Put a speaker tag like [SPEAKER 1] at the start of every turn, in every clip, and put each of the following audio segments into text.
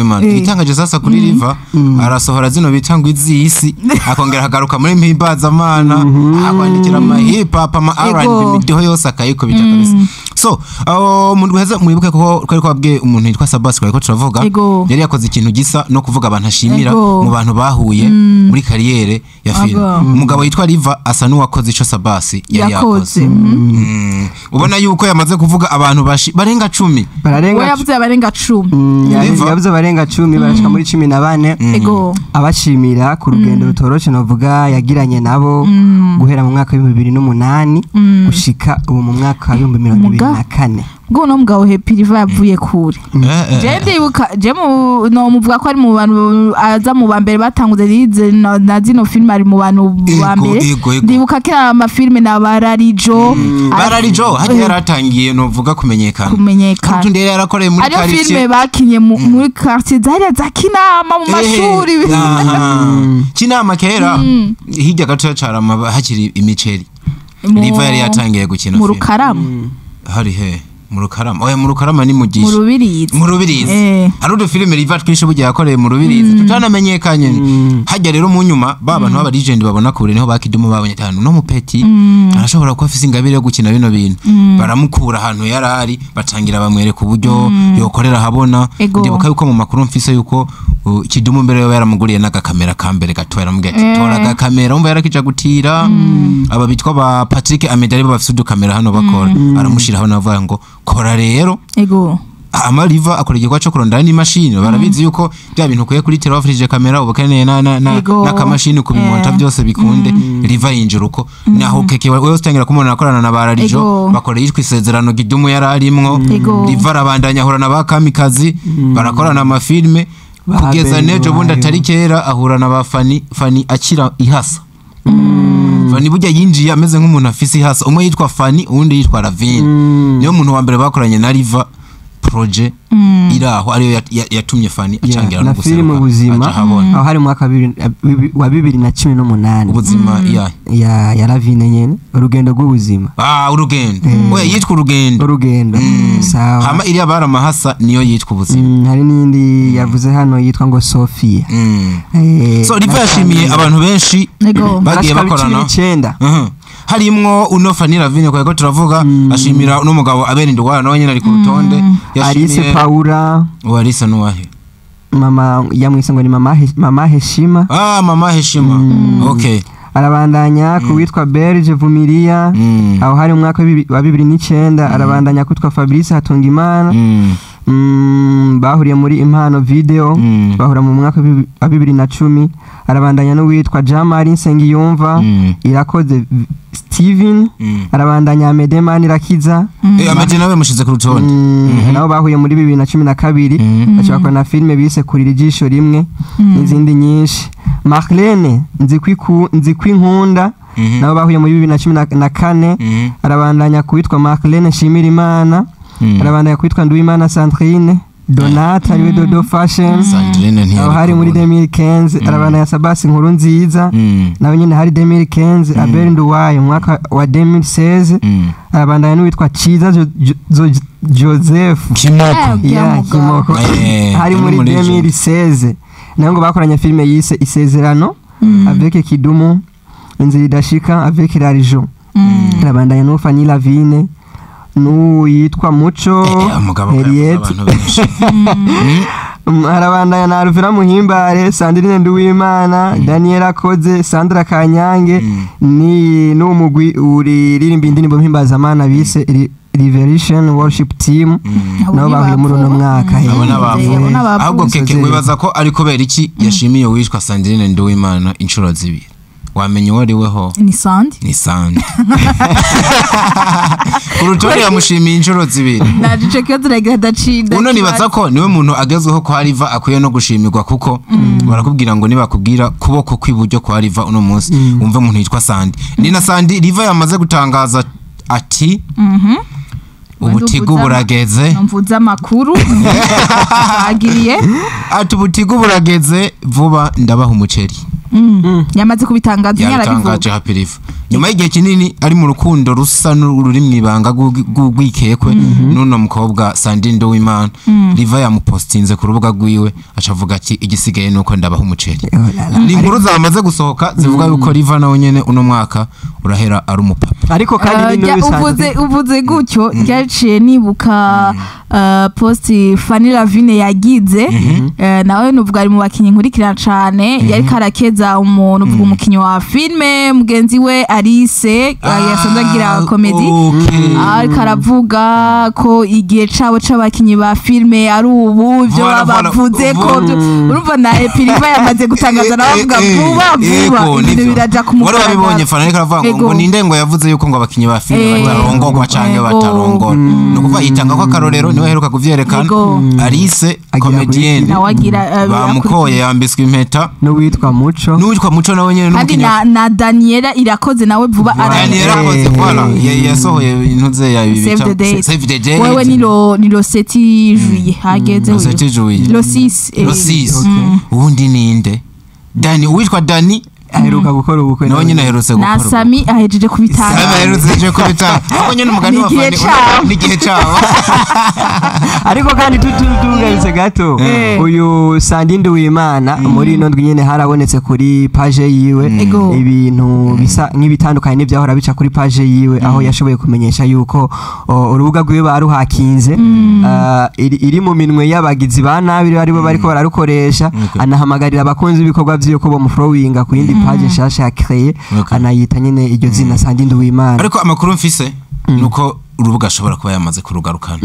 [SPEAKER 1] kw'Imana. Igitangaje sasa kuri Riva, arasohora zino bita ngo iz'isi, akongera akagaruka muri mpimbazamana, akwandikira ama hip hop, ama R&B, imidiho yose akayikubita kabisa. So mu ndwi mwibuke ko twari twabwiye umuntu yitwa Sabas, twari ko turavuga, yari yakoze ikintu gisa no kuvuga abantu ashimira mu bantu bahuye muri carrière ya film. Umugabo yitwa Riva asa n'uwakoze ico Sabas yari yakoze.
[SPEAKER 2] Yakoze.
[SPEAKER 1] Ubona yuko yamaze kuvuga abantu barenga 10.
[SPEAKER 3] Bararenga.
[SPEAKER 2] We yavuze abarenga 10.
[SPEAKER 1] Riva.
[SPEAKER 3] Yavuze abarenga 10, barashika muri 14, abashimira ku rugendo rutoroshe novuga yagiranye nabo guhera mu mwaka wa 2008 gushika ubu mu mwaka wa 2024.
[SPEAKER 2] Bwo uno mugabo Happy Riva yavuye kure. Je ndibuka je mu no muvuga ko ari mu bantu aza mu ba mbere batanguze rize na zino film, ari mu bantu ba mbere.
[SPEAKER 1] Ego, ego.
[SPEAKER 2] Ndibuka kera amafilme na Bararijo.
[SPEAKER 1] Bararijo hagiye yaratangiye novuga kumenyekana.
[SPEAKER 2] Kumenyekana.
[SPEAKER 1] Kandi undi yari yarakoreye muri
[SPEAKER 2] Ariyo
[SPEAKER 1] quartier.
[SPEAKER 2] filme bakinye muri quartier zariya za Kinama mu mashuri.
[SPEAKER 1] Kinama kera hirya gato Carama hakiri imiceri. Riva yari yatangiye gukina
[SPEAKER 2] mu
[SPEAKER 1] film.
[SPEAKER 2] Rukarama.
[SPEAKER 1] Hari he mu Rukarama? Oya, mu Rukarama ni mu
[SPEAKER 2] Mu
[SPEAKER 1] Gisha.
[SPEAKER 2] Rubirizi.
[SPEAKER 1] Mu Rubirizi. Hari udufilime Riva twinshi burya yakoreye mu Rubirizi tutanamenyekanye. Hajya rero mu nyuma ba bantu b'aba legend babona kure, niho bakidumu babonye tanu no mupeti arashobora kuba afise ingabire yo gukina bino bintu, baramukura ahantu yari ari, batangira bamwereka uburyo yokorera ahabona. Ndibuka yuko mu makuru mfise yuko Kidumu mbere yo yaramuguriye n'agakamera ka mbere gato, yaramubwiye ati tora agakamera, umva yarakija gutira aba bitwa ba Patrick Amedari bafise udukamera hano bakora, aramushiraho navuga ngo kora rero. Amariva akora igikorwa cyo kurondera n'imashini, barabizi yuko bya bintu ukuye kuri tele wafurije kamera uba ukeneye n'akamashini kubimonta byose bikunde. Riva yinjira uko naho keke wewe utangira kumubona akorana na Bararijo, bakora yitwa Isezerano Gidumu yari arimwo. Riva arabandanya ahura na ba Kamikazi, barakorana amafilme
[SPEAKER 3] Ba
[SPEAKER 1] kugeza
[SPEAKER 3] Abel
[SPEAKER 1] nejo bundi
[SPEAKER 3] Wayo.
[SPEAKER 1] atari kera ahura na ba Fani. Fani akira ihasa, Fani burya yinjiye ameze nk'umuntu afise ihasa, umwe yitwa Fani, uwundi yitwa Ravine. Niyo muntu wa mbere bakoranye na Riva projet iraho ariyo yatumye Fani acangira
[SPEAKER 3] Na
[SPEAKER 1] no
[SPEAKER 3] filime
[SPEAKER 1] guseruka
[SPEAKER 3] Ubuzima,
[SPEAKER 1] aja ahabona.
[SPEAKER 3] aho hari mu mwaka wa 2018.
[SPEAKER 1] Ubuzima iya?
[SPEAKER 3] Ya Ravine nyene, Urugendo rw'ubuzima.
[SPEAKER 1] Ah, Urugendo, oya, yitwa Urugendo.
[SPEAKER 3] Urugendo, sawa.
[SPEAKER 1] Hama iriya Baramahasa niyo yitwa Ubuzima.
[SPEAKER 3] Hari n'iyindi yavuze hano yitwa ngo Sophia.
[SPEAKER 1] So Riva yashimiye abantu benshi bagiye
[SPEAKER 3] Barashika
[SPEAKER 1] bakorana.
[SPEAKER 3] 19.
[SPEAKER 1] Harimwo uno Fani Ravine kwa ko turavuga, ashimira uno mugabo Abel Ndwara nawe nyene ari ku rutonde.
[SPEAKER 3] Alice Paula.
[SPEAKER 1] Uwo Alice nuwahe?
[SPEAKER 3] Mama yamwise ngo ni mama, mama Heshima.
[SPEAKER 1] Ah, mama Heshima, okay.
[SPEAKER 3] Arabandanya ku witwa Berge Vumilia, aho hari mu mwaka wa 2009. Arabandanya kwitwa Fabrice Hatungimana. Bahuriye muri Impano Video, bahura mu mwaka wa 2010. Arabandanya n'uwitwa Jean Marie Nsengiyumva, Irakoze Steven. Arabandanya Amede Irakiza.
[SPEAKER 1] Amede nawe yamushize ku rutonde.
[SPEAKER 3] Nabo bahuye muri 2012, baca bakora na filime bise Kurira Ijisho Rimwe n'izindi nyinshi. Marlene Nzikwinkunda, nabo bahuye muri 2014. Arabandanya kuwitwa Marlene Nshimirimana. Arabandanya kuwitwa Nduwimana Sandrine Donata, ariwe Dodo Fashion.
[SPEAKER 1] Sandrine ntiyari
[SPEAKER 3] Aho hari muri
[SPEAKER 1] kubura.
[SPEAKER 3] 2015. Arabandanya Sabasi Nkuru Nziza, nawe nyine hari 2015. Abel Nduwayo mu mwaka wa 2016. Arabandanya n'uwitwa Ciza Joseph.
[SPEAKER 1] Kimoko.
[SPEAKER 3] Ya.
[SPEAKER 2] Mugabo.
[SPEAKER 3] Kimoko. Hari
[SPEAKER 1] Ni
[SPEAKER 3] muri
[SPEAKER 1] muri
[SPEAKER 3] 2016, naho ngo bakoranye filime yise Isezerano avec Kidumu, Inzira Idashika avec Larijo. Arabandanya n'uwo Fanny Lavine n'uwitwa Muco
[SPEAKER 1] Umugabo ko yavuze
[SPEAKER 3] Henriette.
[SPEAKER 1] abantu benshi.
[SPEAKER 3] Arabandanya na Alvera Muhimbare, Sandrine Nduwimana, Daniela Koze, Sandra Kanyange, ni n'uwo mugwi uririmba indirimbo mpimbazamana bise Revelation Worship Team.
[SPEAKER 2] Abo
[SPEAKER 3] Nabo
[SPEAKER 2] ni
[SPEAKER 3] bahuye muri uno
[SPEAKER 2] bapfuba.
[SPEAKER 3] mwaka.
[SPEAKER 1] Abo n'abapfuba.
[SPEAKER 2] Abo n'abapfuba.
[SPEAKER 1] Ahubwo keke
[SPEAKER 3] Sozeri.
[SPEAKER 1] wibaza ko ari kubera iki yashimiye uwitwa Sandrine Nduwimana inshuro zibiri? Wamenya uwo ari we ho?
[SPEAKER 2] Ni Sandi.
[SPEAKER 1] Ni Sandi ku rutonde, yamushimiye inshuro zibiri.
[SPEAKER 2] Naje ico kibazo nagira ndacinda.
[SPEAKER 1] Uno nibaza ko niwe muntu agezweho ko Riva akwiye no gushimirwa, kuko barakubwira ngo nibakubwira kuboko kw'iburyo kwa Riva uno munsi, wumve umuntu yitwa Sandi. Ni na Sandi Riva yamaze gutangaza ati ubutigu burageze.
[SPEAKER 2] Mvuze amakuru bagiriye.
[SPEAKER 1] Ati ubutigu burageze, vuba ndabaha umuceri.
[SPEAKER 2] Yamaze kubitangaza,
[SPEAKER 1] Yabitangaje.
[SPEAKER 2] yarabivuga.
[SPEAKER 1] Happy Riva Nyuma y'igihe kinini ari mu rukundo rusa n'ururi mu ibanga rw'urwikekwe n'uno mukobwa Sandrine Nduwimana, Riva yamupostinze ku rubuga rwiwe, acavuga ati igisigaye nuko ndabaha umuceri. Ni inkuru zamaze gusohoka zivuga yuko Riva nawe nyene uno mwaka urahera ari umupapa.
[SPEAKER 3] Ariko kandi ni
[SPEAKER 2] uvuze uvuze gutyo ryaciye nibuka post Fanny Lavine yagize, nawe nuvuga ari mu bakinyi nkurikirana cane, yari karakeza umuntu uvuga umukinyi wa filme mugenzi we Alice yasanzwe agira comedy, ariko aravuga ko igihe cabo c'abakinyi ba filme ari ubu ivyo bavuze ko urumva na Epiriva yamaze gutangaza nawe avuga vuba vuba ibintu biraja ku
[SPEAKER 1] mugaragaro. Wari wabibonye Fanny ariko aravuga ngo ninde ngo yavuze yuko ngo abakinyi ba filme batarongorwa canke batarongora, no kuva yitanga ko akarorero niwe aheruka kuvyerekana Alice comedienne bamukoye yambiswe impeta
[SPEAKER 3] n'uwitwa Muco
[SPEAKER 1] nawe nyene
[SPEAKER 2] n'umukinyi na Daniela Irakoze nawe vuba
[SPEAKER 1] Daniela Irakoze voilà yasohoye intuze ya bita Save the Date.
[SPEAKER 2] Wewe ni lo 7 juillet hageze
[SPEAKER 1] lo 7 juillet
[SPEAKER 2] lo 6
[SPEAKER 1] lo 6 ubundi ninde Dani uwitwa Dani
[SPEAKER 3] aheruka gukora ubukwe
[SPEAKER 1] nawe nyine aherutse gukora
[SPEAKER 2] na Sami ahejeje kubitanga.
[SPEAKER 1] Sami aherutse kubitanga aho nyine umugani wa Fanny n'igihe cyawo.
[SPEAKER 3] Ariko kandi tutugarutse gato uyu Sandrine Nduwimana muri ino ndwi nyene harabonetse kuri page yiwe ibintu bisa nk'ibitandukanye n'ibyahora bica kuri page yiwe, aho yashoboye kumenyesha yuko urubuga rwiwe baruhakinze, iri mu minwe y'abagizi ba nabi aribo bariko bararukoresha, anahamagarira abakunzi b'ibikorwa vyiwe ko bomufollowinga ku yindi page nshasha ya créé, anayita nyene iryo zina Sandrine Nduwimana.
[SPEAKER 1] Ariko amakuru mfise nuko urubuga ashobora kuba yamaze kurugarukana.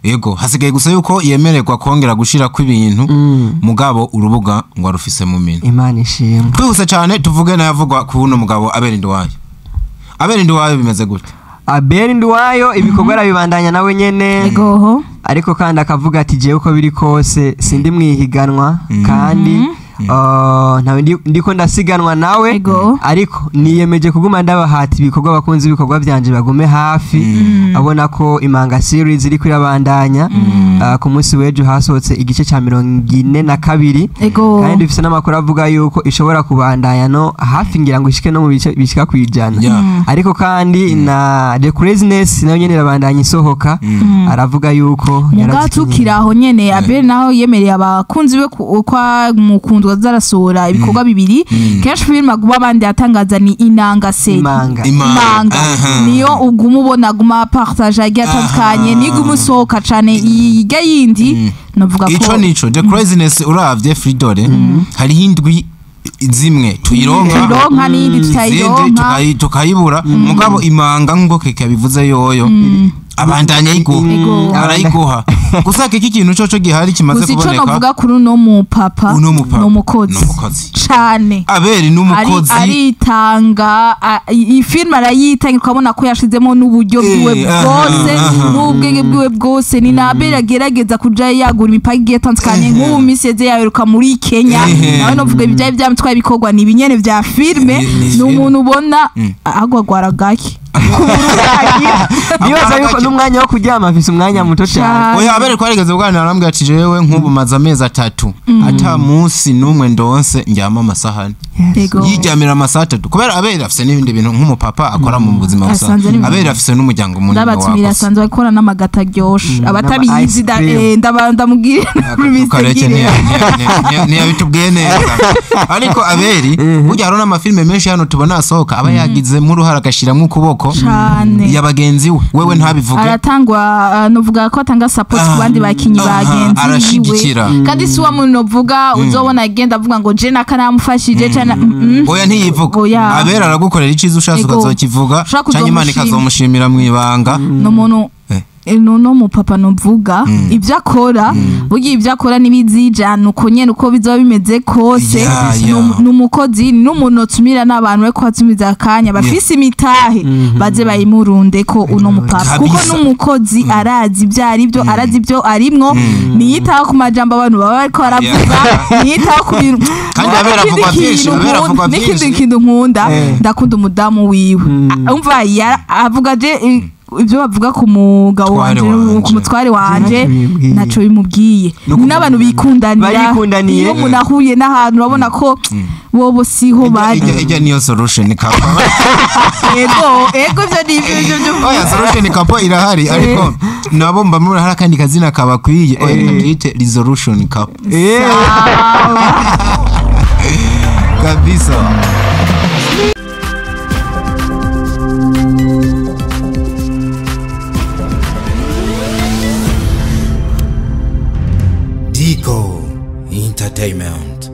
[SPEAKER 1] Yego hasigaye gusa yuko yemererwa kongera gushira ku ibintu, mugabo urubuga ngo arufise mu minwe.
[SPEAKER 3] Imana ishimwe.
[SPEAKER 1] Twihuse cyane tuvuge nayavugwa ku uno mugabo Abel Nduwayo. Abel Nduwayo bimeze gute?
[SPEAKER 3] Abel Nduwayo ibikorwa arabibandanya nawe nyene.
[SPEAKER 2] Yego.
[SPEAKER 3] Ariko kandi akavuga ati jewe uko biri kose sindi mwihiganwa kandi ntawe ndiko ndasiganwa nawe, ariko niyemeje kuguma ndabahata ibikorwa abakunzi ibikorwa byanje bagume hafi. Abona ko Imanga series iri kwirabandanya, ku munsi w'ejo hasohotse igice ca 42, kandi dufise n'amakuru avuga yuko ishobora kubandanya no hafi ngira ngo ishike no mu bice bishika kwijana. Ariko kandi na The Craziness nayo nyene irabandanya isohoka, aravuga yuko
[SPEAKER 2] yaratukiraho nyene Abel naho yemereye abakunzi be kwa mukundwa zarasohora ibikorwa bibiri. Kenshi filime aguma abandi atangaza ni Inanga se
[SPEAKER 3] Imanga
[SPEAKER 2] niyo uguma ubona aguma partage agiye atandukanye, niyo iguma usohoka cane ijya yindi novuga ko
[SPEAKER 1] ico nico The Craziness uravye Fridore hariho indwi zimwe tuyironka
[SPEAKER 2] n'iyindi tutayironka
[SPEAKER 1] tukayibura, mugabo Imanga nkuko keke yabivuze yoyo abandanya ayiguha arayiguha. Gusa kiki kintu coco gihari kimaze kuboneka.
[SPEAKER 2] Gusa ico novuga kuri uno mupapa n'umukozi cane
[SPEAKER 1] Abeli n'umukozi
[SPEAKER 2] aritanga iyi filme arayitanga ukabona ko yashizemo n'uburyo bwiwe bwose n'ubwenge bwiwe bwose. Ni na Abeli agerageza kuja yagura imipaka igiye itandukanye, nk'ubu misi yeze yaheruka muri Kenya nawe novuga ibyaye byamutwaye ibikorwa ni ibinyene vya filme. Ni umuntu ubona agwagwara gake
[SPEAKER 3] nibaza yuko n'umwanya wo kuryama afise umwanya muto cyane.
[SPEAKER 1] Oya Abeli twarigeze kuganira arambwira ati jewe nk'ubu maze amezi 3 ata munsi n'umwe ndonse ndyama amasahani, yiryamira amasaha 3 kubera Abeli afise n'ibindi bintu nk'umupapa akora mu buzima busanzwe. Abeli afise n'umuryango munini
[SPEAKER 2] ndabatumira asanzwe akora n'amagata aryoshe abatabizi ndamubwira
[SPEAKER 1] ntiyabitubwiye neza. Ariko Abeli burya hariho n'amafilme menshi hano tubona asohoka aba yagizemo uruhara agashiramwo ukuboko ya bagenzi we, wewe ntabivuge
[SPEAKER 2] aratangwa novuga ko atanga support ku bandi bakinyi bagenzi
[SPEAKER 1] arashigikira.
[SPEAKER 2] Kandi si wa muntu novuga uzobona agenda avuga ngo je nakaramufashije cyane.
[SPEAKER 1] Oya ntiyivuga. Abera aragukorera iciza ushatse ukazokivuga cyangwa Imana ikazomushimira mu ibanga.
[SPEAKER 2] N'umuntu no mupapa novuga ibyo akora burya ibyo akora nibizijana uko nyene uko bizoba bimeze kose. N'umukozi n'umuntu otumira n'abantu bariko batumiza akanya bafise imitahe baze bayimurunde ko uno mupapa, kuko n'umukozi arazi ibyo aribyo, arazi ibyo arimwo, niyitaho ku majambo abantu baba bariko baravuga, niyitaho ku bintu.
[SPEAKER 1] Kandi Abera avuga byinshi, Abera avuga byinshi.
[SPEAKER 2] N'ikindi kintu nkunda, ndakunda umudamu wiwe, umva avuga je Ibyo bavuga ku mugabo
[SPEAKER 1] Tware
[SPEAKER 2] wanje,
[SPEAKER 1] wanje.
[SPEAKER 2] ku mutware wanje,
[SPEAKER 3] Ntacyo bimubwiye.
[SPEAKER 2] ntaco bimubwiye.
[SPEAKER 1] No ku-
[SPEAKER 2] N'abantu bikundanira,
[SPEAKER 3] Barikundaniye.
[SPEAKER 2] iyo umuntu ahuye n'ahantu urabona ko bobo siho bari.
[SPEAKER 1] Ijya niyo solution couple.
[SPEAKER 2] Ego, ivyo ni ivyo.
[SPEAKER 1] Oya, solution couple irahari, ariko nabo mba mubona hari akandi kazina kabakwiye. Oya, reka tuyite resolution couple. Kabisa. Dico Entertainment.